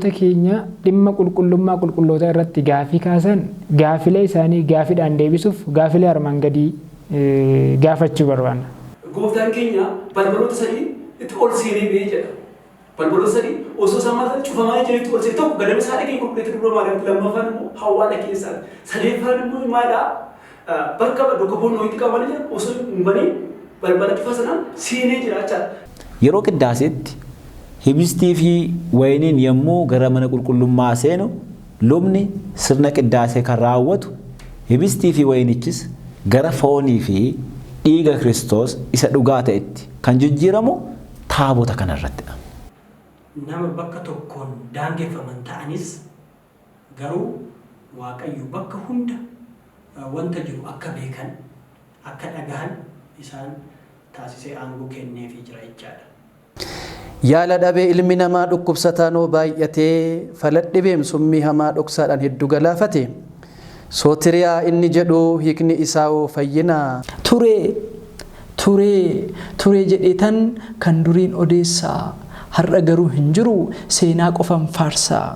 Obboloota keenya dhimma qulqullummaa qulqullootaa irratti gaafii kaasan gaafilee isaanii gaafidhaan deebisuuf gaafilee armaan gadii gaafachuu barbaanna. Gooftaan keenya balbaloota sadi itti ol seenee ba'ee jedha. Balbaloota sadi osoo isaan maal ta'an cufamaa jiranitti ol seenee tokko gadama isaa dhaqee qulqulleetti dubra Maariyaamti lammaffaan immoo hawwaala keessaati. Sadeeffaan immoo maalidha? Bakka dokkoboon walitti qabamanii jiran osoo hin baniin balbala cufaa sanaan seenee jira jechaadha. Yeroo Qiddaaseetti hibistii fi wayiniin yommuu gara mana qulqullummaa seenu lubni sirna Qiddaasee kan raawwatu hibistii fi wayinichis gara foonii fi dhiiga Kiristoos isa dhugaa ta'etti kan jijjiiramu taabota kana irrattidha. Nama bakka tokkoon daangeffaman ta'anis garuu Waaqayyo bakka hunda wanta jiru akka beekan, akka dhagahan isaan taasisee aangoo kenneefii jira jechaadha. Yaala dhabee ilmi namaa dhukkubsataanoo baay'atee faladhibeem summii hamaa dhoksaadhaan heddu galaafate. Sootiriyaa inni jedhu hiikni isaawoo fayyina. Turee! Turee! Turee jedheetan kan duriin odeessaa. Har'a garuu hin jiru seenaa qofan faarsaa.